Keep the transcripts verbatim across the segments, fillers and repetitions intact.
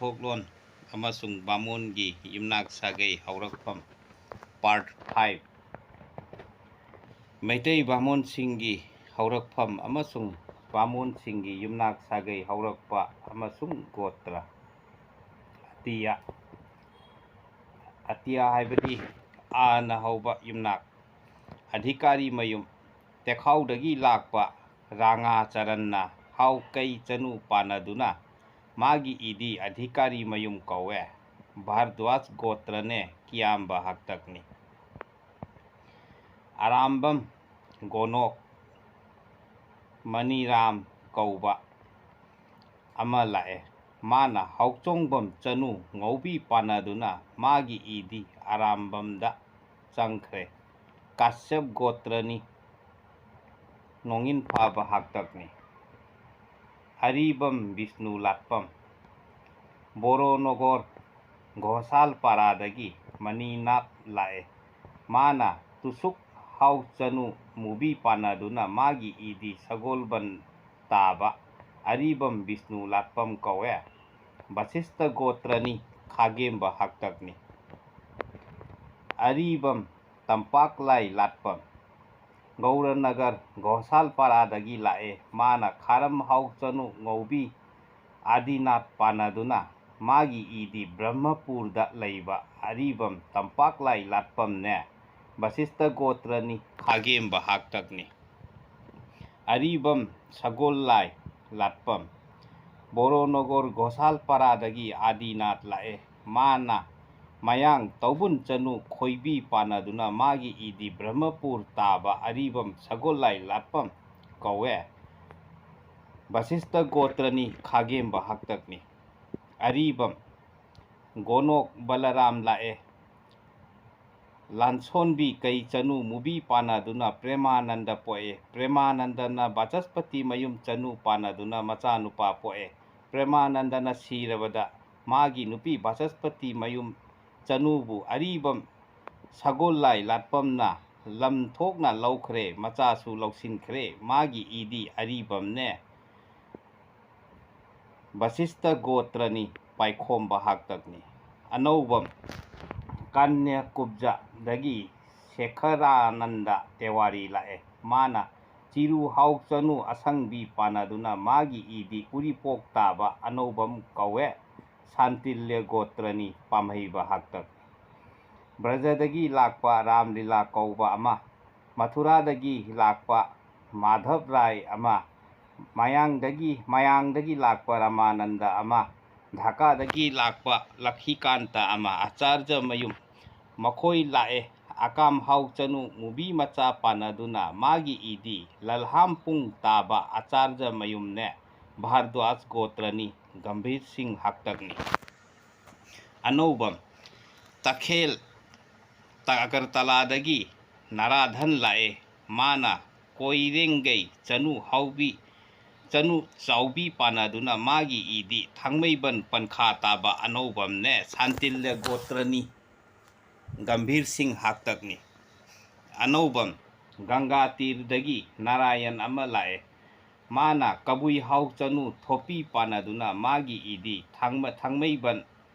ꯊꯣꯛꯂꯣꯟ ꯑꯃꯁꯨꯡ ꯕꯥꯃꯣꯟꯒꯤ ꯌꯨꯝꯅꯥꯛ ꯁꯥꯒꯩ ꯍꯧꯔꯛꯐꯝ꯫ Part five. ꯃꯩꯇꯩ ꯕꯥꯃꯣꯟꯁꯤꯡꯒꯤ ꯍꯧꯔꯛꯐꯝ ꯑꯃꯁꯨꯡ ꯕꯥꯃꯣꯟꯁꯤꯡꯒꯤ ꯌꯨꯝꯅꯥꯛ ꯁꯥꯒꯩ ꯍꯧꯔꯛꯄ ꯑꯃꯁꯨꯡ ꯒꯣꯇ꯭ꯔ꯫ ꯑꯇꯤꯌꯥ꯫ ꯑꯇꯤꯌꯥ ꯍꯥꯏꯕꯗꯤ ꯑꯥꯅ ꯍꯧꯕ ꯌꯨꯝꯅꯥꯛ꯫ ꯑꯙꯤꯀꯥꯔꯤ ꯃꯌꯨꯝ꯫ ꯇꯦꯈꯥꯎꯗꯒꯤ ꯂꯥꯛꯄ ꯔꯥꯉꯥ ꯆꯔꯟꯅ ꯍꯥꯎ ꯀꯩ ꯆꯅꯨ ꯄꯥꯟꯅꯗꯨꯅ ꯃꯥꯒꯤ ꯏꯗꯤ ꯑꯙꯤꯀꯥꯔꯤ ꯃꯌꯨꯝ ꯀꯧꯋꯦ꯫ ꯚꯥꯔꯗ꯭ꯋꯥꯖ ꯒꯣꯇ꯭ꯔꯅꯦ ꯀꯤꯌꯥꯝꯕ ꯍꯥꯛꯇꯛꯅꯤ꯫ ꯑꯔꯥꯝꯕꯝ ꯒꯣꯅꯣꯛ ꯃꯅꯤꯔꯥꯝ ꯀꯧꯕ ꯑꯃ ꯂꯥꯛꯑꯦ꯫ ꯃꯥꯅ ꯍꯥꯎꯆꯣꯡꯕꯝ ꯆꯅꯨ ꯉꯧꯕꯤ ꯄꯥꯟꯅꯗꯨꯅ ꯃꯥꯒꯤ ꯏꯗꯤ ꯑꯔꯥꯝꯕꯝꯗ ꯆꯪꯈ꯭ꯔꯦ꯫ ꯀꯥꯁ꯭ꯌꯞ ꯒꯣꯇ꯭ꯔꯅꯤ꯫ ꯅꯣꯡꯏꯟ ꯐꯥꯕ ꯍꯥꯛꯇꯛꯅꯤ꯫ ꯑꯔꯤꯕꯝ ꯕꯤꯁꯅꯨ ꯂꯥꯠꯄꯝ꯫ ꯕꯣꯔꯣꯅꯣꯒꯣꯔ ꯘꯣꯁꯥꯜ ꯄꯥꯔꯥꯗꯒꯤ ꯃꯅꯤꯅꯥꯊ ꯂꯥꯛꯑꯦ꯫ ꯃꯥꯅ ꯇꯨꯁꯨꯛ ꯍꯥꯎ ꯆꯅꯨ ꯃꯨꯕꯤ ꯄꯥꯟꯅꯗꯨꯅ ꯃꯥꯒꯤ ꯏꯗꯤ ꯁꯒꯣꯜꯕꯟ ꯇꯥꯕ ꯑꯔꯤꯕꯝ ꯕꯤꯁꯅꯨ ꯂꯥꯠꯄꯝ ꯀꯧꯋꯦ꯫ ꯕꯁꯤꯁ꯭ꯇ ꯒꯣꯇ꯭ꯔꯅꯤ, ꯈꯥꯒꯦꯝꯕ ꯍꯥꯛꯇꯛꯅꯤ꯫ ꯑꯔꯤꯕꯝ ꯇꯝꯄꯥꯛꯂꯥꯏ ꯂꯥꯠꯄꯝ꯫ ꯒꯧꯔꯅꯒꯔ ꯘꯣꯁꯥꯜ ꯄꯥꯔꯥꯗꯒꯤ ꯂꯥꯛꯑꯦ꯫ ꯃꯥꯅ ꯈꯥꯔꯝ ꯍꯥꯎ ꯆꯅꯨ ꯉꯧꯕꯤ ꯑꯥꯗꯤꯅꯥꯊ ꯄꯥꯟꯅꯗꯨꯅ ꯃꯥꯒꯤ ꯏꯗꯤ ꯕ꯭ꯔꯍ꯭ꯃꯄꯨꯔꯗ ꯂꯩꯕ ꯑꯔꯤꯕꯝ ꯇꯝꯄꯥꯛꯂꯥꯏ ꯂꯥꯠꯄꯝꯅꯦ꯫ ꯕꯁꯤꯁ꯭ꯇ ꯒꯣꯇ꯭ꯔꯅꯤ, ꯈꯥꯒꯦꯝꯕ ꯍꯥꯛꯇꯛꯅꯤ꯫ ꯑꯔꯤꯕꯝ ꯁꯒꯣꯜ ꯂꯥꯏ ꯂꯥꯠꯄꯝ꯫ ꯕꯣꯔꯣꯅꯣꯒꯣꯔ ꯘꯣꯁꯥꯜ ꯄꯥꯔꯥꯗꯒꯤ ꯑꯥꯗꯤꯅꯥꯊ ꯂꯥꯛꯑꯦ꯫ ꯃꯥꯅ ꯃꯌꯥꯡ ꯇꯧꯕꯨꯟ ꯆꯅꯨ ꯈꯣꯏꯕꯤ ꯄꯥꯟꯅꯗꯨꯅ ꯃꯥꯒꯤ ꯏꯗꯤ ꯕ꯭ꯔꯍ꯭ꯃꯄꯨꯔ ꯇꯥꯕ ꯑꯔꯤꯕꯝ ꯁꯒꯣꯜ ꯂꯥꯏ ꯂꯥꯠꯄꯝ ꯀꯧꯋꯦ꯫ ꯕꯁꯤꯁ꯭ꯇ ꯒꯣꯇ꯭ꯔꯅꯤ, ꯈꯥꯒꯦꯝꯕ ꯍꯥꯛꯇꯛꯅꯤ꯫ ꯑꯔꯤꯕꯝ ꯒꯣꯅꯣꯛ ꯕꯂꯔꯥꯝ ꯂꯥꯛꯑꯦ꯫ ꯂꯥꯟꯁꯣꯟꯕꯤ ꯀꯩ ꯆꯅꯨ ꯃꯨꯕꯤ ꯄꯥꯟꯅꯗꯨꯅ ꯄ꯭ꯔꯦꯃꯥꯅꯟꯗ ꯄꯣꯛꯑꯦ꯫ ꯄ꯭ꯔꯦꯃꯥꯅꯟꯗꯅ ꯕꯥꯆꯁꯄꯇꯤ ꯃꯌꯨꯝ ꯆꯅꯨ ꯄꯥꯟꯅꯗꯨꯅ ꯃꯆꯥꯅꯨꯄꯥ ꯄꯣꯛꯑꯦ꯫ ꯄ꯭ꯔꯦꯃꯥꯅꯟꯗꯅ ꯁꯤꯔꯕꯗ ꯃꯥꯒꯤ ꯅꯨꯄꯤ ꯕꯥꯆꯁꯄꯇꯤ ꯃꯌꯨꯝ ꯆꯅꯨꯕꯨ ꯑꯔꯤꯕꯝ ꯁꯒꯣꯜ ꯂꯥꯏ ꯂꯥꯠꯄꯝꯅ ꯂꯝ ꯊꯣꯛꯅ ꯂꯧꯈ꯭ꯔꯦ, ꯃꯆꯥꯁꯨ ꯂꯧꯁꯤꯟꯈ꯭ꯔꯦ꯫ ꯃꯥꯒꯤ ꯏꯗꯤ ꯑꯔꯤꯕꯝꯅꯦ꯫ ꯕꯁꯤꯁ꯭ꯇ ꯒꯣꯇ꯭ꯔꯅꯤ, ꯄꯥꯏꯈꯣꯝꯕ ꯍꯥꯛꯇꯛꯅꯤ꯫ ꯑꯅꯧꯕꯝ ꯀꯟꯌꯥꯀꯨꯕꯖꯗꯒꯤ ꯁꯦꯈꯔꯥꯅꯟꯗ ꯇꯦꯋꯥꯔꯤ ꯂꯥꯛꯑꯦ꯫ ꯃꯥꯅ ꯆꯤꯔꯨ ꯍꯥꯎ ꯆꯅꯨ ꯑꯁꯪꯕꯤ ꯄꯥꯟꯅꯗꯨꯅ ꯃꯥꯒꯤ ꯏꯗꯤ ꯎꯔꯤꯄꯣꯛ ꯇꯥꯕ ꯑꯅꯧꯕꯝ ꯀꯧꯋꯦ꯫ ꯁꯥꯟꯇꯤꯜꯌ ꯒꯣꯇ꯭ꯔꯅꯤ ꯄꯥꯝꯍꯩꯕ ꯍꯥꯛꯇꯛ꯫ ꯕ꯭ꯔꯖꯗꯒꯤ ꯂꯥꯛꯄ ꯔꯥꯝꯂꯤꯂꯥ ꯀꯧꯕ ꯑꯃ, ꯃꯊꯨꯔꯥꯗꯒꯤ ꯂꯥꯛꯄ ꯃꯥꯙꯕ ꯔꯥꯏ ꯑꯃ, ꯃꯌꯥꯡꯗꯒꯤ, ꯃꯌꯥꯡꯗꯒꯤ ꯂꯥꯛꯄ ꯔꯥꯃꯥꯅꯟꯗ ꯑꯃ, ꯙꯥꯀꯥꯗꯒꯤ ꯂꯥꯛꯄ ꯂꯛꯈꯤꯀꯥꯟꯇ ꯑꯃ, ꯑꯆꯥꯔꯖ ꯃꯌꯨꯝ ꯃꯈꯣꯏ ꯂꯥꯛꯑꯦ꯫ ꯑꯀꯥꯝ ꯍꯥꯎ ꯆꯅꯨ ꯃꯨꯕꯤ ꯃꯆꯥ ꯄꯥꯟꯅꯗꯨꯅ ꯃꯥꯒꯤ ꯏꯗꯤ ꯂꯜꯍꯥꯝꯄꯨꯡ ꯇꯥꯕ ꯑꯆꯥꯔꯖ ꯃꯌꯨꯝꯅꯦ꯫ ꯚꯥꯔꯗ꯭ꯋꯥꯖ ꯒꯣꯇ꯭ꯔꯅꯤ꯫ ꯒꯝꯚꯤꯔ ꯁꯤꯡ ꯍꯥꯛꯇꯛꯅꯤ꯫ ꯑꯅꯧꯕꯝ ꯇꯈꯦꯜ ꯇ-, ꯑꯒꯔꯇꯂꯥꯗꯒꯤ ꯅꯥꯔꯥꯙꯟ ꯂꯥꯛꯑꯦ꯫ ꯃꯥꯅ ꯀꯣꯏꯔꯦꯡꯒꯩ ꯆꯅꯨ ꯍꯥꯎꯕꯤ, ꯆꯅꯨ ꯆꯥꯎꯕꯤ ꯄꯥꯟꯅꯗꯨꯅ ꯃꯥꯒꯤ ꯏꯗꯤ ꯊꯥꯡꯃꯩꯕꯟ ꯄꯟꯈꯥ ꯇꯥꯕ ꯑꯅꯧꯕꯝꯅꯦ꯫ ꯁꯥꯟꯇꯤꯜꯌ ꯒꯣꯇ꯭ꯔꯅꯤ꯫ ꯒꯝꯚꯤꯔ ꯁꯤꯡ ꯍꯥꯛꯇꯛꯅꯤ꯫ ꯑꯅꯧꯕꯝ ꯒꯪꯒꯥ ꯇꯤꯔꯗꯒꯤ ꯅꯥꯔꯥꯌꯟ ꯑꯃ ꯂꯥꯛꯑꯦ꯫ ꯃꯥꯅ ꯀꯕꯨꯏ ꯍꯥꯎ ꯆꯅꯨ ꯊꯣꯄꯤ ꯄꯥꯟꯅꯗꯨꯅ ꯃꯥꯒꯤ ꯏꯗꯤ ꯊꯥꯡꯃ-, ꯊꯥꯡꯃꯩꯕꯟ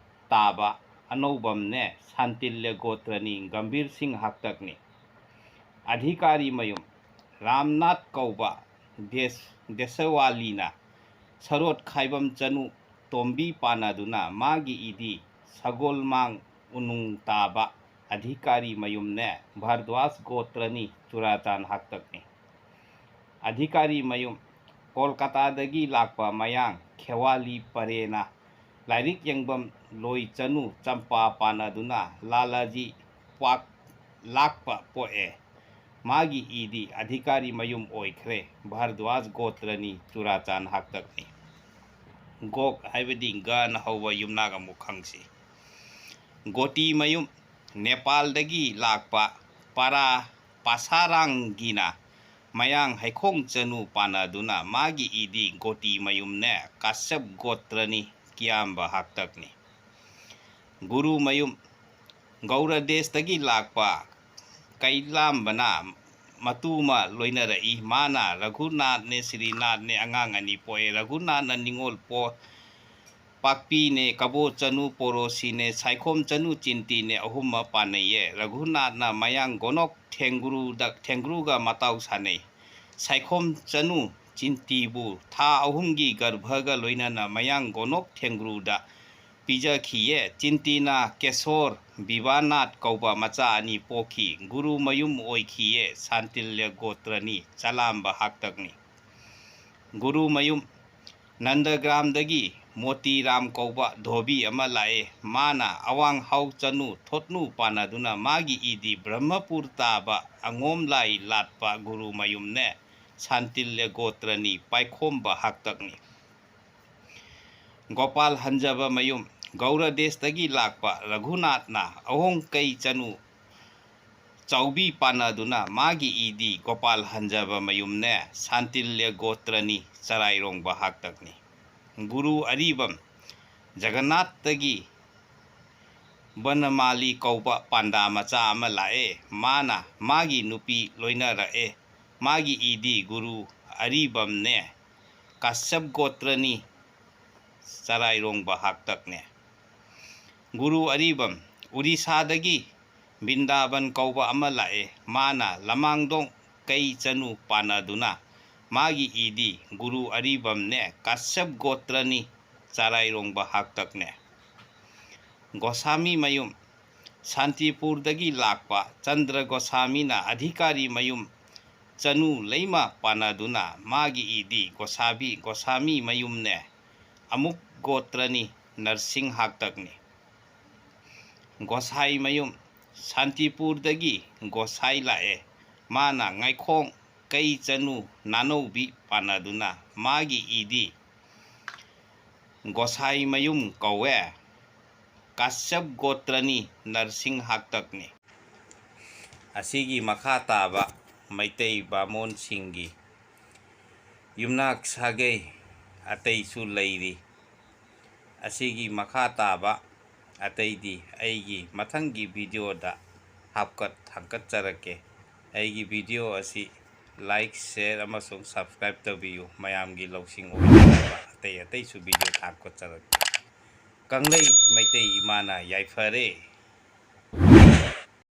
ꯇꯥꯕ ꯑꯅꯧꯕꯝꯅꯦ꯫ ꯁꯥꯟꯇꯤꯜꯌ ꯒꯣꯇ꯭ꯔꯅꯤ꯫ ꯒꯝꯚꯤꯔ ꯁꯤꯡ ꯍꯥꯛꯇꯛꯅꯤ꯫ ꯑꯙꯤꯀꯥꯔꯤ ꯃꯌꯨꯝ ꯔꯥꯝꯅꯥꯊ ꯀꯧꯕ ꯗꯦꯁ-, ꯗꯦꯁꯋꯥꯂꯤꯅ ꯁꯔꯣꯠ ꯈꯥꯏꯕꯝ ꯆꯅꯨ ꯇꯣꯝꯕꯤ ꯄꯥꯟꯅꯗꯨꯅ ꯃꯥꯒꯤ ꯏꯗꯤ ꯁꯒꯣꯜꯃꯥꯡ ꯎꯅꯨꯡ ꯇꯥꯕ ꯑꯙꯤꯀꯥꯔꯤ ꯃꯌꯨꯝꯅꯦ꯫ ꯚꯥꯔꯗ꯭ꯋꯥꯖ ꯒꯣꯇ꯭ꯔꯅꯤ꯫ ꯆꯨꯔꯥꯆꯥꯟ ꯍꯥꯛꯇꯛꯅꯤ꯫ ꯑꯙꯤꯀꯥꯔꯤ ꯃꯌꯨꯝ ꯀꯣꯜꯀꯇꯥꯗꯒꯤ ꯂꯥꯛꯄ ꯃꯌꯥꯡ ꯈꯦꯋꯥꯂꯤ ꯄꯔꯦꯅ ꯂꯥꯏꯔꯤꯛ ꯌꯦꯡꯐꯝ ꯂꯣꯏ ꯆꯅꯨ ꯆꯝꯄꯥ ꯄꯥꯟꯅꯗꯨꯅ ꯂꯥꯂꯥꯖꯤ ꯄꯥꯛ ꯂꯥꯛꯄ ꯄꯣꯛꯑꯦ꯫ ꯃꯥꯒꯤ ꯏꯗꯤ ꯑꯙꯤꯀꯥꯔꯤ ꯃꯌꯨꯝ ꯑꯣꯏꯈ꯭ꯔꯦ꯫ ꯚꯥꯔꯗ꯭ꯋꯥꯖ ꯒꯣꯇ꯭ꯔꯅꯤ꯫ ꯆꯨꯔꯥꯆꯥꯟ ꯍꯥꯛꯇꯛꯅꯤ꯫ ꯒꯣꯛ ꯍꯥꯏꯕꯗꯤ ꯒꯅ ꯍꯧꯕ ꯌꯨꯝꯅꯥꯛ ꯑꯃꯨꯛ ꯈꯪꯁꯤ꯫ ꯒꯣꯇꯤ ꯃꯌꯨꯝ ꯅꯦꯄꯥꯜꯗꯒꯤ ꯂꯥꯛꯄ ꯄꯔꯥ ꯄꯥꯁꯥꯔꯥꯡꯒꯤꯅ ꯃꯌꯥꯡ ꯍꯩꯈꯣꯡ ꯆꯅꯨ ꯄꯥꯟꯅꯗꯨꯅ ꯃꯥꯒꯤ ꯏꯗꯤ ꯒꯣꯇꯤ ꯃꯌꯨꯝꯅꯦ꯫ ꯀꯥꯁ꯭ꯌꯞ ꯒꯣꯇ꯭ꯔꯅꯤ꯫ ꯀꯤꯌꯥꯝꯕ ꯍꯥꯛꯇꯛꯅꯤ꯫ ꯒꯨꯔꯨ ꯃꯌꯨꯝ ꯒꯧꯔ ꯗꯦꯁꯇꯒꯤ ꯂꯥꯛꯄ ꯀꯩꯂꯥꯝꯕꯅ ꯃꯇꯨ ꯑꯃ ꯂꯣꯏꯅꯔꯛꯏ꯫ ꯃꯥꯅ ꯔꯘꯨꯅꯥꯊꯅꯦ ꯁ꯭ꯔꯤꯅꯥꯊꯅꯦ ꯑꯉꯥꯡ ꯑꯅꯤ ꯄꯣꯛꯑꯦ꯫ ꯔꯘꯨꯅꯥꯊꯅ ꯅꯤꯉꯣꯜ ꯄꯣ-, ꯄꯥꯛꯄꯤꯅꯦ, ꯀꯕꯣ ꯆꯅꯨ ꯄꯣꯔꯣꯁꯤꯅꯦ, ꯁꯥꯏꯈꯣꯝ ꯆꯅꯨ ꯆꯤꯟꯇꯤꯅꯦ, ꯑꯍꯨꯝꯃ ꯄꯥꯟꯅꯩꯌꯦ꯫ ꯔꯘꯨꯅꯥꯊꯅ ꯃꯌꯥꯡ ꯒꯣꯅꯣꯛ ꯊꯦꯡꯒ꯭ꯔꯨꯗ, ꯊꯦꯡꯒ꯭ꯔꯨꯒ ꯃꯇꯥꯎ ꯁꯥꯟꯅꯩ꯫ ꯁꯥꯏꯈꯣꯝ ꯆꯅꯨ ꯆꯤꯟꯇꯤꯕꯨ ꯊꯥ ꯑꯍꯨꯝꯒꯤ ꯒꯔꯚꯒ ꯂꯣꯏꯅꯅ ꯃꯌꯥꯡ ꯒꯣꯅꯣꯛ ꯊꯦꯡꯒ꯭ꯔꯨꯗ ꯄꯤꯖꯈꯤꯌꯦ꯫ ꯆꯤꯟꯇꯤꯅ ꯀꯦꯁꯣꯔ ꯕꯤꯕꯥꯅꯥꯊ ꯀꯧꯕ ꯃꯆꯥ ꯑꯅꯤ ꯄꯣꯛꯈꯤ꯫ ꯒꯨꯔꯨ ꯃꯌꯨꯝ ꯑꯣꯏꯈꯤꯌꯦ꯫ ꯁꯥꯟꯇꯤꯜꯌ ꯒꯣꯇ꯭ꯔꯅꯤ, ꯆꯂꯥꯝꯕ ꯍꯥꯛꯇꯛꯅꯤ꯫ ꯒꯨꯔꯨ ꯃꯌꯨꯝ ꯅꯟꯗꯒ꯭ꯔꯥꯝꯗꯒꯤ ꯃꯣꯇꯤꯔꯥꯝ ꯀꯧꯕ ꯙꯣꯕꯤ ꯑꯃ ꯂꯥꯛꯑꯦ꯫ ꯃꯥꯅ ꯑꯋꯥꯡ ꯍꯥꯎ ꯆꯅꯨ ꯊꯣꯠꯅꯨ ꯄꯥꯟꯅꯗꯨꯅ ꯃꯥꯒꯤ ꯏꯗꯤ ꯕ꯭ꯔꯍ꯭ꯃꯄꯨꯔ ꯇꯥꯕ ꯑꯉꯣꯝ ꯂꯥꯏ ꯂꯥꯠꯄ ꯒꯨꯔꯨ ꯃꯌꯨꯝꯅꯦ꯫ ꯁꯥꯟꯇꯤꯜꯌ ꯒꯣꯇ꯭ꯔꯅꯤ, ꯄꯥꯏꯈꯣꯝꯕ ꯍꯥꯛꯇꯛꯅꯤ꯫ ꯒꯣꯄꯥꯜ ꯍꯟꯖꯕ ꯃꯌꯨꯝ ꯒꯧꯔꯗꯦꯁꯇꯒꯤ ꯂꯥꯛꯄ ꯔꯘꯨꯅꯥꯊꯅ ꯑꯍꯣꯡ ꯀꯩ ꯆꯅꯨ ꯆꯥꯎꯕꯤ ꯄꯥꯟꯅꯗꯨꯅ ꯃꯥꯒꯤ ꯏꯗꯤ ꯒꯣꯄꯥꯜ ꯍꯟꯖꯕ ꯃꯌꯨꯝꯅꯦ꯫ ꯁꯥꯟꯇꯤꯜꯌ ꯒꯣꯇ꯭ꯔꯅꯤ, ꯆꯔꯥꯏꯔꯣꯡꯕ ꯍꯥꯛꯇꯛꯅꯤ꯫ ꯒꯨꯔꯨ ꯑꯔꯤꯕꯝ ꯖꯒꯟꯅꯥꯊꯇꯒꯤ ꯕꯅꯃꯥꯂꯤ ꯀꯧꯕ ꯄꯥꯟꯗꯥ ꯃꯆꯥ ꯑꯃ ꯂꯥꯛꯑꯦ꯫ ꯃꯥꯅ ꯃꯥꯒꯤ ꯅꯨꯄꯤ ꯂꯣꯏꯅꯔꯛꯑꯦ꯫ ꯃꯥꯒꯤ ꯏꯗꯤ ꯒꯨꯔꯨ ꯑꯔꯤꯕꯝꯅꯦ꯫ ꯀꯥꯁ꯭ꯌꯞ ꯒꯣꯇ꯭ꯔꯅꯤ, ꯆꯔꯥꯏꯔꯣꯡꯕ ꯍꯥꯛꯇꯛꯅꯦ꯫ ꯒꯨꯔꯨ ꯑꯔꯤꯕꯝ ꯎꯔꯤꯁꯥꯗꯒꯤ ꯕꯤꯟꯗꯥꯕꯟ ꯀꯧꯕ ꯑꯃ ꯂꯥꯛꯑꯦ꯫ ꯃꯥꯅ ꯂꯃꯥꯡꯗꯣꯡ ꯀꯩ ꯆꯅꯨ ꯄꯥꯟꯅꯗꯨꯅ ꯃꯥꯒꯤ ꯏꯗꯤ ꯒꯨꯔꯨ ꯑꯔꯤꯕꯝꯅꯦ꯫ ꯀꯥꯁ꯭ꯌꯞ ꯒꯣꯇ꯭ꯔꯅꯤ, ꯆꯔꯥꯏꯔꯣꯡꯕ ꯍꯥꯛꯇꯛꯅꯦ꯫ ꯒꯣꯁꯥꯃꯤ ꯃꯌꯨꯝ ꯁꯥꯟꯇꯤꯄꯨꯔꯗꯒꯤ ꯂꯥꯛꯄ ꯆꯟꯗ꯭ꯔ ꯒꯣꯁꯥꯃꯤꯅ ꯑꯙꯤꯀꯥꯔꯤ ꯃꯌꯨꯝ ꯆꯅꯨ ꯂꯩꯃ ꯄꯥꯟꯅꯗꯨꯅ ꯃꯥꯒꯤ ꯏꯗꯤ ꯒꯣꯁꯥꯕꯤ ꯒꯣꯁꯥꯃꯤ ꯃꯌꯨꯝꯅꯦ꯫ ꯑꯃꯨꯛ ꯒꯣꯇ꯭ꯔꯅꯤ, ꯅꯔꯁꯤꯡ ꯍꯥꯛꯇꯛꯅꯤ꯫ ꯒꯣꯁꯥꯏ ꯃꯌꯨꯝ ꯁꯥꯟꯇꯤꯄꯨꯔꯗꯒꯤ ꯒꯣꯁꯥꯏ ꯂꯥꯛꯑꯦ꯫ ꯃꯥꯅ ꯉꯥꯏꯈꯣꯡ ꯀꯩ ꯆꯅꯨ ꯅꯥꯅꯧꯕꯤ ꯄꯥꯟꯅꯗꯨꯅ ꯃꯥꯒꯤ ꯏꯗꯤ ꯒꯣꯁꯥꯏ ꯃꯌꯨꯝ ꯀꯧꯋꯦ꯫ ꯀꯥꯁ꯭ꯌꯞ ꯒꯣꯇ꯭ꯔꯅꯤ, ꯅꯔꯁꯤꯡ ꯍꯥꯛꯇꯛꯅꯤ꯫ ꯑꯁꯤꯒꯤ ꯃꯈꯥ ꯇꯥꯕ ꯃꯩꯇꯩ ꯕꯥꯃꯣꯟꯁꯤꯡꯒꯤ ꯌꯨꯝꯅꯥꯛ ꯁꯥꯒꯩ ꯑꯇꯩꯁꯨ ꯂꯩꯔꯤ꯫ ꯑꯁꯤꯒꯤ ꯃꯈꯥ ꯇꯥꯕ ꯑꯇꯩꯗꯤ ꯑꯩꯒꯤ ꯃꯊꯪꯒꯤ ꯚꯤꯗꯤꯑꯣꯗ ꯍꯥꯞꯀꯠ ꯊꯥꯡꯒꯠꯆꯔꯛꯀꯦ꯫ ꯑꯩꯒꯤ ꯚꯤꯗꯤꯑꯣ ꯑꯁꯤ like, share ꯑꯃꯁꯨꯡ subscribe ꯇꯧꯕꯤꯌꯨ꯫ ꯃꯌꯥꯝꯒꯤ ꯂꯧꯁꯤꯡ ꯑꯣꯏꯅꯕ ꯑꯇꯩ ꯑꯇꯩꯁꯨ ꯚꯤꯗꯤꯑꯣ ꯊꯥꯡꯒꯠꯆꯔꯛꯀꯦ꯫ ꯀꯪꯂꯩ ꯃꯩꯇꯩ ꯏꯃꯥꯅ ꯌꯥꯏꯐꯔꯦ꯫